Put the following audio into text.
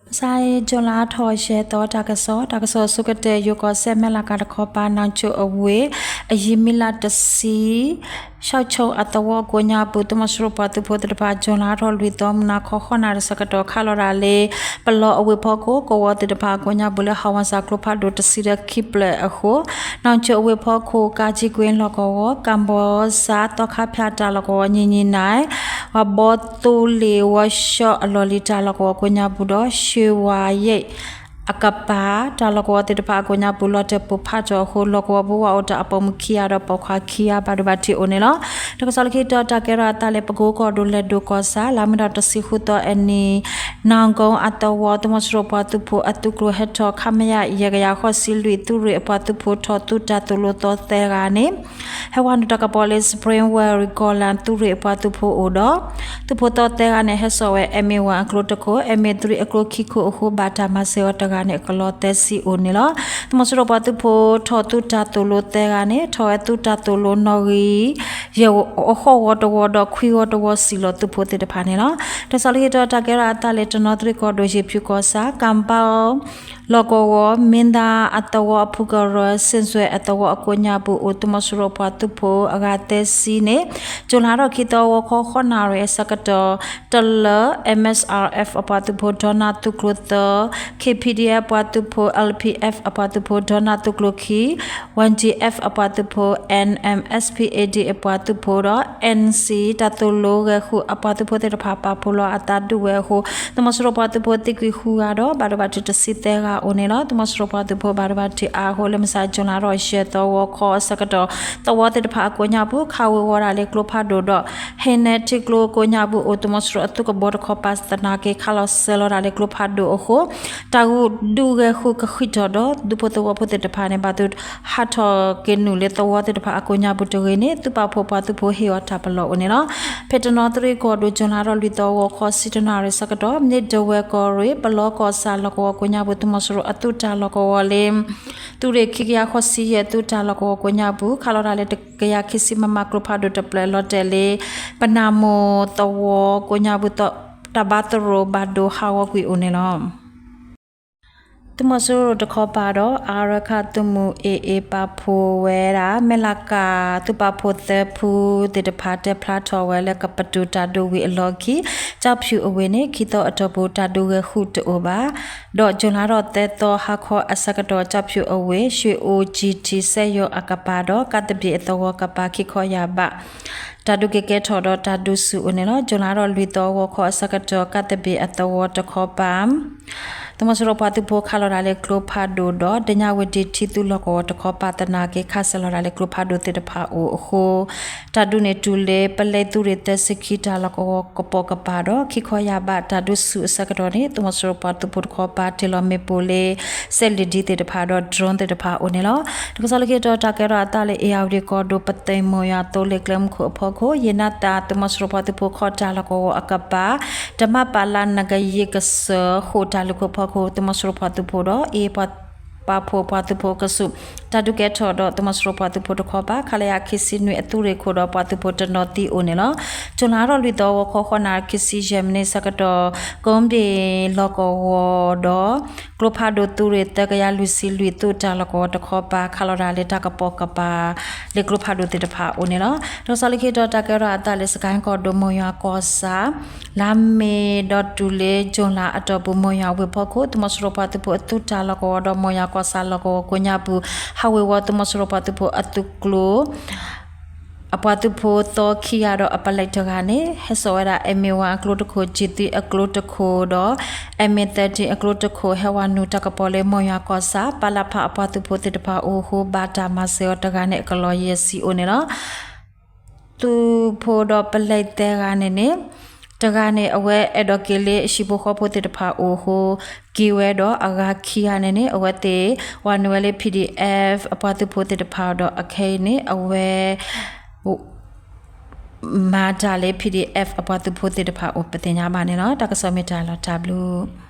မုၢ်ဆါအံၤ ကၠူၤလါထီၣ်ယဲၢ်သီ တၢ်ကစီၣ်, တၢ်ကစီၣ်ဆိကတၢၢ် ယိၤကီၢ်စဲၣ် မဲၢ်လးကၤတခီပၤ နီၣ်ကၠိၣ်အဝ့ၢ် အယံၤမံလးတဆံ ဆၣ်ဆိအသဝီကိးညါပူၤ သုးမီၤစိရိၤပှၤသုးဖိသ့ၣ်တဖၣ် ကၠူၤလါထီၣ်လွံၢ်သီ မုၢ်နၤခီ ဃိးနၣ်ရံၣ်ဆၢကတီၢ် ခးလီၤတၢ်လၢ ပလီအဝ့ၢ်ဖီခိၣ် ကဝီၤသ့ၣ်တဖၣ်အကိးညါပူၤလၢ ဟးဝဲစၢ်ကျိဖးဒိၣ်တဆံဒီးခံဖျၢၣ်အဃိ နီၣ်ကၠိၣ်အဝ့ၢ်ဖီခိၣ် ကၠံကွ့လီၢ်ကဝီၤ, ကၣ်ဘီစၣ် သီခါဖၠၣ်တၢ်လီၢ်ကဝီၤ ညံညံနၣ် ဝၤဘီသိလ့ၣ် ဝီၤရှီၣ်အလီၢ်လံၤတၢ်လီၢ်ကဝီၤကိးညါပူၤ ဒီး ရှ့ဝါယဲၣ်အကပၤ တၢ်လီၢ်ကဝီၤသ့ၣ်တဖၣ်အကိးညါပူၤ လီၤတဲာ်ပိၢ်ဖးထီၣ်အဃိ လီၢ်ကဝီၤပူၤ ဝၤအိၣ်တၢ်အပိာ်မုၣ်ခံဂၤဒီးပိာ်ခွါခံဂၤ ဘၣ်ဒိဘၣ်ထံးအိၣ်န့ၣ်လီၤ. တၢ်ကစီၣ်လၢခံတီၤ တၢ်ကဲထီၣ်အသးလၢ ပကိကီၢ်ဒိၣ် လဲၤဒိၣ်ကီၢ်ဆၣ် လါမ့ၤထီၣ်တဆံဃုသီအနံၤ နၢ်ကိအသဝီ သုးမီၤစိရိၤပှၤသုးဖိအသုးကျိၤဟဲထီၣ် ခမရ ယဲၢ်ကယၤဃိးဆံလွံၢ် သုးရ့ၣ်အပှၤသုးဖိထီၣ်သုးတၢ်သိၣ်လိသီသၢဂၤန့ၣ် ဟဲဝဲနုာ်တၢ်ကပီၤလၢ Spring Valley ကီၢ်လၣ် သုးရ့ၣ်အပှၤသုးဖိအိၣ်ဒီး သုးဖိသီသၢဂၤန့ၣ် ဟဲစိာ်ဝဲ M A one အကျိတခိၣ်, M A three အကျိခံခိၣ်အဃိ ဘၣ်တၢ်မၤစၢၤအီၤတဂၤန့ၣ် အကလီသၢဆံအိၣ်န့ၣ်လီၤ. သုးမီၤစိရိၤပှၤသုးဖိထီၣ်သုးတၢ်သိၣ်လိသၢဂၤန့ၣ် ထီၣ်ဝဲသုးတၢ်သိၣ်လိနီၣ်ဂံၢ် ယဲၢ်အဃိးဝီတဝီဒီး ခွံဝီတဝီ စံၣ်လီၤသုးဖိသ့ၣ်တဖၣ်န့ၣ်လီၤ. တၢ်ကစီၣ်လၢခံတီၤ တၢ်ကဲထီၣ်အသးလၢ တနီသရံၣ်ကီၢ်ဒိၣ် ယ့ၣ်ဖၠူၣ်ကီၢ်ဆၣ် ကၣ်ဘီလီၢ်ကဝီၤ မ့ၢ်သၣ်အသဝီအဖုကရၢ စ့ၣ်စွဲအသဝီအကိးညါပူၤအိၣ် သုးမီၤစိရိၤပှၤသုးဖိအဂၤသၢဆံန့ၣ် ကၠူၤလါထီၣ်ခံသီ ဂီၤခီဃိးနၣ်ရံၣ်အဆၢကတီၢ် တလၢ M S R F အပှၤသုးဖိ ဒီနၢ်သုးကျိၤသၢ, K P D F အပှၤသုးဖိ L P F အပှၤသုးဖိ ဒီနၢ်သုးကျိၤခံ Y G F အပှၤသုးဖိ N M S P A D အပှၤသုးဖိဒီး N C တၢ်သိၣ်လိဂဲၤဃုာ်အပှၤသုးဖိသ့ၣ်တဖၣ် ပာ်ဖှိၣ်လီၤအသးဒုးဝဲအဃိ သုးမီၤစိရိၤပှၤသုးဖိသံကွံာ်ဃုဂၤဒီး ဘၣ်ဒိဘၣ်ထံးတဆံသၢဂၤအိၣ်န့ၣ်လီၤ. သုးမီၤစိရိၤပှၤသုးဖိဘၣ်ဒိဘၣ်ထံးအါအဃိ လၢမုၢ်ဆါ ကၠူၤလါထီၣ်ယဲၢ်သီ ဂီၤခီအဆၢကတီၢ် သဝီသ့ၣ်တဖၣ်အကိးညါပူၤ ခးဝ့ၤဝီၤဒၣ်လၢကျိဖးဒိၣ်ဒီး ဟ့ၣ်နဲၣ်ထံကျိကိးညါပူၤအိၣ် သုးမီၤစိရိၤအသုးကဘီတခီပၤသနာ်က့ ခးလီၤဆှၢလီၤဒၣ်လၢကျိဖးဒိၣ်အဃိ တၢ်ဂုာ်ဒုးဂဲၤဃုာ်ကဃံးထီၣ်ဒီး ဒူဖိသဝီဖိသ့ၣ်တဖၣ်န့ၣ် ဘၣ်သုဟးထီၣ်က့ၤနုာ်လၢသဝီသ့ၣ်တဖၣ်အကိးညါပူၤတဂ့ၤန့ၣ် သုးပာ်ဖှိၣ်ပှၤသုးဖိဟ့ၣ်အီၤတၢ်ပလီၢ်အိၣ်န့ၣ်လီၤ. ဖဲတနီသရံၣ်ကီၢ်ဒိၣ် ကၠူၤလါထီၣ်လွံၢ်သီ ဂီၤခီဆံတၢနၣ်ရံၣ်ဆၢကတီၢ် မ့ၢ်ဒဝဲၢ်ကီၢ်ရ့ၣ် ပလီကီၢ်ဆၣ်လီၢ်ကဝီၤကိးညါပူၤ သုးမီၤစိရိၤအသုးတၢ်လီၢ်ကဝီၤလၢ သုးရ့ၣ်ခံကယၤဃိးဆံယဲၢ် သုးတၢ်လီၢ်ကဝီၤကိးညါပူၤ ခးလီၤတၢ်လၢတကယၤခံဆံ မမ ကျိဖးဒိၣ်တဖျၢၣ် လီၤတဲာ်လၢ ပနၢ်မိၢ်သဝီကိးညါပူၤ တၢ်ဘါသရိာ်ဘၣ်ဒိဟးဂီၤကွံာ်အိၣ်န့ၣ်လီၤ. သုးမီၤစိရိၤတခီပၤဒီး အါရခၣ်သုးမုၢ် A A ပာ်ဖှိၣ်ဝဲဒၣ် မဲၢ်လးကၤ သုးပာ်ဖှိၣ်သၢဖုသ့ၣ်တဖၣ် တဲဖျါထီၣ်ဝဲလၢ ကပတုာ်တၢ်ဒုးဝံၤအလီၢ်ခံ ကၠၣ်ဖၠူၣ်အဝ့ၢ်န့ၣ် ခံသီအတီၢ်ပူၤ တၢ်ဒုးဂဲၤဃုာ်တအိၣ်ဘၣ် ဒီး ကၠူၤလါထီၣ်သၢသီ ဟါခီအဆၢကတီၢ် ကၠၣ်ဖၠူၣ်အဝ့ၢ် ရွှေအို G T စက်ရုံအကပၤဒီး ကးသဘ့ၣ်အသဝီကပၤ ခံခီယၢ်ဘး တၢ်ဒုးက့ၤကဲထီၣ်ဒီး တၢ်ဒုးဆူၣ်အိၣ်န့ၣ်လီၤ. ကၠူၤလါထီၣ်လွံၢ်သီ ဂီၤခီအဆၢကတီၢ် ကးသဘ့ၣ်အသဝီတခီပၤ သုးမီၤစိရိၤပှၤသုးဖိခးလီၤတၢ်လၢကျိဖးဒိၣ်ဒီး ဒညဝ့ၢ်ဒ့ထံသုးလီၢ်ကဝီၤတခီပၤသနာ်က့ ခးစဲၤလီၤတၢ်လၢကျိဖးဒိၣ်သ့ၣ်တဖၣ်အိၣ်အဃိ တၢ်ဒုးန့ၣ်တုၤလၢ ပလဲသုးရ့ၣ်သၢဆံခံ တၢ်လီၢ်ကဝီၤကပိာ်ကပၤဒီး ခံခီယၢ်ဘး တၢ်ဒုးဆူၣ်အဆၢကတီၢ်န့ၣ် သုးမီၤစိရိၤပှၤသုးဖိတခီပၤ တ့ၢ်လီၤမ့ၣ်ပိၢ်လၢ စဲးလံၣ်ဒံသ့ၣ်တဖၣ်ဒီး drone သ့ၣ်တဖၣ်အိၣ်န့ၣ်လီၤ. တၢ်ကစီၣ်လၢခံတီၤ တၢ်ကဲထီၣ်အသးလၢ အ့ၣ်ယၣ်ဝတံၣ်ကီၢ်ဒိၣ် ပသ့ၣ်မီၢ်ယွၤသိလ့ၣ်ကျဲမုၢ်ခိၣ်အဖီခိၣ် ယံာ်နါသၢ သုးမီၤစိရိၤပှၤသုးဖိခီၣ်တၢ်လီၢ်ကဝီၤအကပၤ တမပလ နကယ့ၢ်ကစၢၢ် ဃိာ်တၢ်လုၢ်ခိၣ်ဖီခိၣ် သုးမီၤစိရိၤပှၤသုးဖိဒီး အ့ၣ် ပာ်ဖှိၣ်ပှၤသုးဖိကဆူး တၢ်ဒုးကဲထီၣ်ဒီး သုးမီၤစိရိၤပှၤသုးဖိတခီပၤ ခလရ ခံဆံနွံ အသုးရ့ၣ်ခိၣ်ဒီး ပှၤသုးဖိတနီၤသံအိၣ်န့ၣ်လီၤ. ကၠူၤလါထီၣ်လွံၢ်သီ ဂီၤခီ ဃိးနၣ်ရံၣ် ခံဆံယဲၢ်မံးနံး ဆၢကတီၢ် ကိဘ့ၣ်လီၢ်ကဝီၤဒီး ကျိဖးဒိၣ်သုးရ့ၣ် သၢကယၤလွံၢ်ဆံလွံၢ် သုးတၢ်လီၢ်ကဝီၤတခီပၤ ခးလီၤတၢ်လၢတၢ်ကပိာ်ကပၤ လၢကျိဖးဒိၣ်သ့ၣ်တဖၣ်အိၣ်န့ၣ်လီၤ. တၢ်ကစီၣ်လၢခံတီၤ တၢ်ကဲထီၣ်အသးလၢ စကဲၣ်ကီၢ်ဒိၣ် မိၢ်ယွၤကီၢ်ဆၣ် လါမ့ၤဒီးတုၤလၢ ကၠူၤလါအတီၢ်ပူၤ မိၢ်ယွၤဝ့ၢ်ဖီခိၣ် သုးမီၤစိရိၤပှၤသုးဖိအသုးတၢ်လီၢ်ကဝီၤဒီး မိၢ်ယွၤကီၢ်ဆၣ်လီၢ်ကဝီၤကိးညါပူၤ ဟးဝ့ၤဝီၤ သုးမီၤစိရိၤပှၤသုးဖိအသုးကျိၤ အပှၤသုးဖိသီခံဂၤဒီး အပလဲတဂၤန့ၣ် ဟဲစိာ်ဝဲဒၣ် M A one အကျိတခိၣ်, G three အကျိတခိၣ်ဒီး M A thirteen အကျိတခိၣ် ဟဲဝဲနုာ်တၢ်ကပီၤလၢ မိၢ်ယွၤကီၢ်ဆၣ် ပလဖ အပှၤသုးဖိသ့ၣ်တဖၣ်အိၣ်အဃိ ဘၣ်တၢ်မၤစၢၤအီၤတဂၤန့ၣ် အကလီၤယဲၢ်ဆံအိၣ်န့ၣ်လီၤ. သုးဖိဒီးပလဲသၢဂၤန့ၣ်န့ၣ် တဂၤန့ၣ် အဝဲအဲၣ်ဒိးက့ၤလၢအဟံၣ်ဖိဃီဖိသ့ၣ်တဖၣ်အိၣ်အဃိ က့ၤဝဲဒီးအဂၤခံဂၤန့ၣ်န့ၣ် အဝဲသ့ၣ်ဝဲနုာ်ဝဲလၢ P D F အပှၤသုးဖိသ့ၣ်တဖၣ်ဒီး အခဲအံၤန့ၣ် အဝဲ မၤတၢ်လၢ P D F အပှၤသုးဖိသ့ၣ်တဖၣ်အိၣ် ပသ့ၣ်ညါဘၣ်န့ၣ်လီၤ. တၢ်ကစီၣ်မ့ၢ်တၢ်လီၤတၢ်ဘျုး